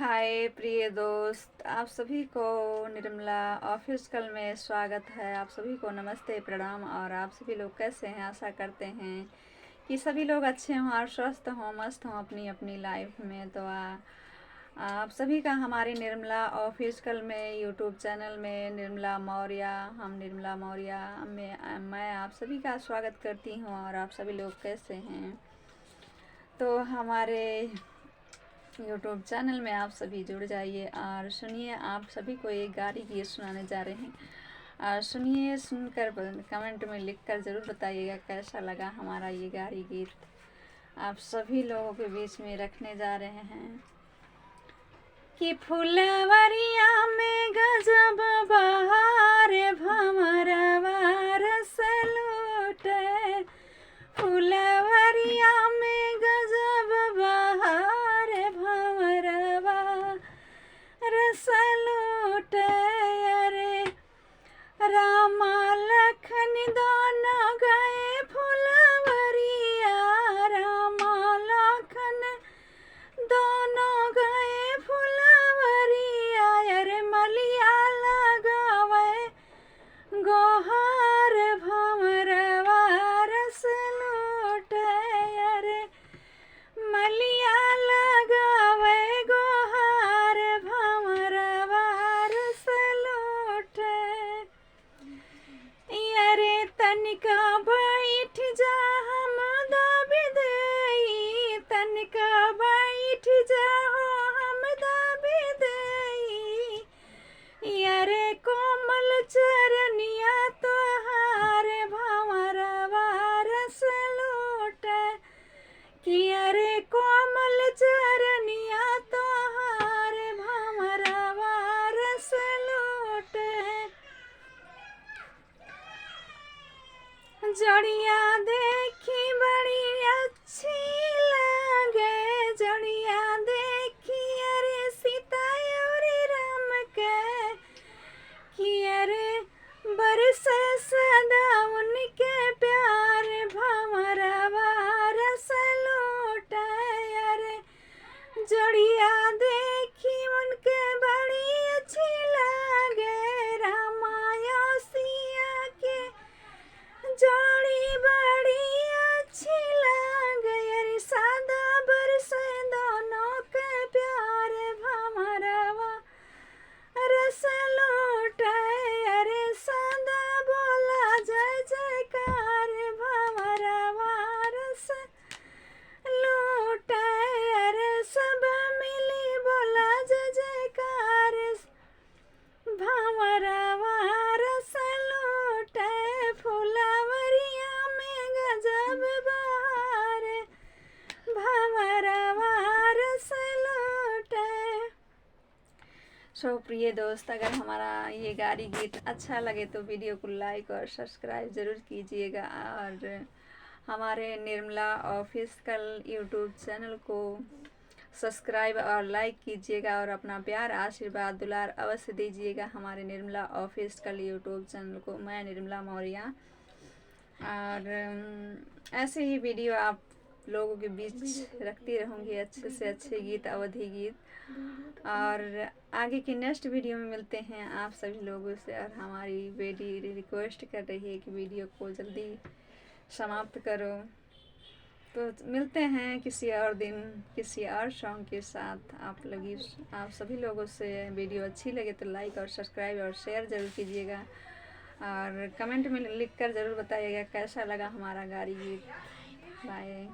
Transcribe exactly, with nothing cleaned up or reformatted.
हाय प्रिय दोस्त, आप सभी को निर्मला ऑफिशियल में स्वागत है। आप सभी को नमस्ते, प्रणाम। और आप सभी लोग कैसे हैं? आशा करते हैं कि सभी लोग अच्छे हों और स्वस्थ हों, मस्त हों अपनी अपनी लाइफ में। तो आ, आप सभी का हमारे निर्मला ऑफिशियल में, यूट्यूब चैनल में, निर्मला मौर्य, हम निर्मला मौर्य में, मैं आप सभी का स्वागत करती हूँ। और आप सभी लोग कैसे हैं? तो हमारे यूट्यूब चैनल में आप सभी जुड़ जाइए और सुनिए, आप सभी को एक गारी गीत सुनाने जा रहे हैं। और सुनिए, सुनकर ब-, कमेंट में लिखकर ज़रूर बताइएगा कैसा लगा हमारा ये गारी गीत। आप सभी लोगों के बीच में रखने जा रहे हैं कि फुलवरिया में गजब बहार, भंवरवा रस लूटे। फुलवरिया में गजब बहार, भंवरवा रस लूटे। अरे रामा लखन दोनों गए फुलवरिया, रामा लखन दोनों गए फुलवरिया। अरे मलिया लगावे गोहार, भंवरवा रस लूटे। अरे मलिया लगावे गोहार, भंवरवा रस लूटे। अरे तनिका बैठ जा, हम दाबि देई, तनिका बैठ जा हो, हम दाबि देई। अरे कोमल चरनिया तोहार, भंवरवा रस लूटे। कि अरे कोमल चरनिया तोहार, भंवरवा रस लूटे। जोड़िया देखी बड़ी अच्छी लागे, जोड़िया देखी अरे सीता अउरी राम के। कि अरे बरसे सदा उनके प्यार, भंवरवा रस लूटे। अरे जोड़िया देखी उनके बड़ी अच्छी लागे, रामा अउर सिया के जोड़ी बड़ी अच्छी लागे। अरे सदा बरसे दोनों के प्यार, भंवरवा रस लूटे। अरे सदा बोला जय जयकार, भंवरवा रस लूटे। अरे सब मिली बोला जय जयकार, भंवरवा रस लूटे। फुलवरिया में गजब बहार, भंवरवा रस लूटे। सो प्रिय दोस्त, अगर हमारा ये गारी गीत अच्छा लगे तो वीडियो को लाइक और सब्सक्राइब ज़रूर कीजिएगा और हमारे निर्मला ऑफिशियल यूट्यूब चैनल को सब्सक्राइब और लाइक कीजिएगा और अपना प्यार, आशीर्वाद, दुलार अवश्य दीजिएगा हमारे निर्मला ऑफिशियल यूट्यूब चैनल को। मैं निर्मला मौर्य। और, अम, ऐसे ही वीडियो आप लोगों के बीच रखती रहूँगी, अच्छे से अच्छे गीत, अवधी गीत। और आगे की नेक्स्ट वीडियो में मिलते हैं आप सभी लोगों से। और हमारी बेटी रिक्वेस्ट कर रही है कि वीडियो को जल्दी समाप्त करो। तो मिलते हैं किसी और दिन, किसी और सॉन्ग के साथ। आप लोग इस, आप सभी लोगों से वीडियो अच्छी लगे तो लाइक और सब्सक्राइब और शेयर ज़रूर कीजिएगा। और कमेंट में लिखकर ज़रूर बताइएगा कैसा लगा हमारा गारी गीत। बाय।